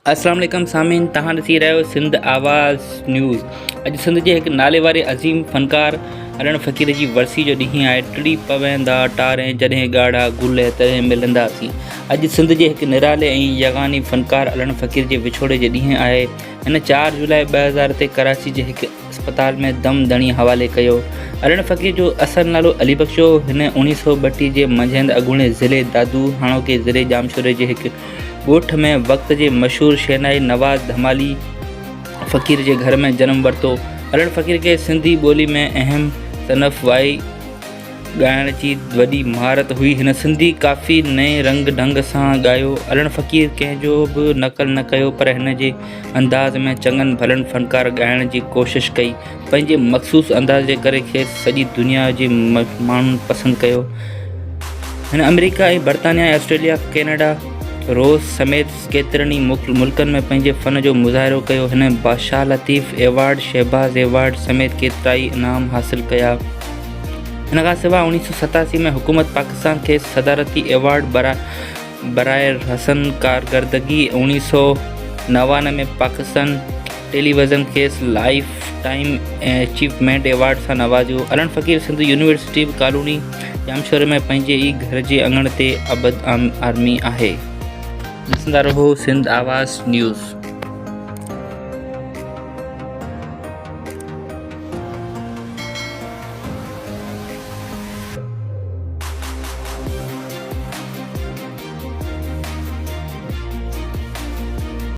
السلام عليڪم سامعين توهان ڏسي رهيا آهيو سنڌ آواز نيوز اڄ سنڌ جي هڪ نالي واري عظيم فنڪار علڻ فقير جي ورسي جو ڏينهن آهي ٽڙي پوندا ٽارين جڏهن ڳاڙها گل تڏهن ملنداسين اڄ سنڌ جي هڪ نرالي ۽ يگاني فنڪار علڻ فقير جي وڇوڙي جي ڏينهن آهي هن 4 جولاء 2000 تي ڪراچي جي هڪ اسپتال ۾ دم ڌڻي حوالي ڪيو. علڻ فقير جو اصل نالو علي بخش هو. هن اوڻيهه سئو ٻٽيهه جي منجهند اڳوڻي ضلعي دادو، هاڻوڪي ضلعي ڄامشوري جي هڪ ڳوٺ ۾ وقت جي مشهور شهنائي نواز ڌمالي فقير جي گهر ۾ جنم ورتو. علڻ فقير کي سنڌي ٻولي ۾ اهم صنف وائي ڳائڻ جي وڏي مهارت هئي. هن سنڌي ڪافي نئين رنگ ڍنگ سان ڳايو. علڻ فقير ڪنهن جو به نقل نه ڪيو پر هن جي انداز ۾ چڱن ڀلن فنڪار ڳائڻ جي ڪوشش ڪئي. پنهنجي مخصوص انداز جي ڪري کيس سڄي دنيا جي ماڻهن پسند ڪيو. هن آمريڪا ۽ برطانيا ۽ آسٽريليا، ڪينيڊا، روس سميت ڪيترن ئي ملڪن ۾ پنهنجي فن جو مظاهرو ڪيو. هن شاهه لطيف ايوارڊ، شهباز ايوارڊ سميت ڪيترائي انعام حاصل ڪيا. ان کان سواء 1987 ۾ حڪومت پاڪستان کيس صدارتي ايوارڊ براء حسن ڪارڪردگي، 1999 ۾ پاڪستان ٽيليويزن کيس لائيف ٽائيم اچيومينٽ ايوارڊ سان نوازيو. علڻ فقير سنڌ يونيورسٽي ڪالوني ڄامشوري ۾ پنهنجي ئي گهر جي اڱڻ تي ابد آرمي آهي. ڏسندا رهو سنڌ آواز نيوز.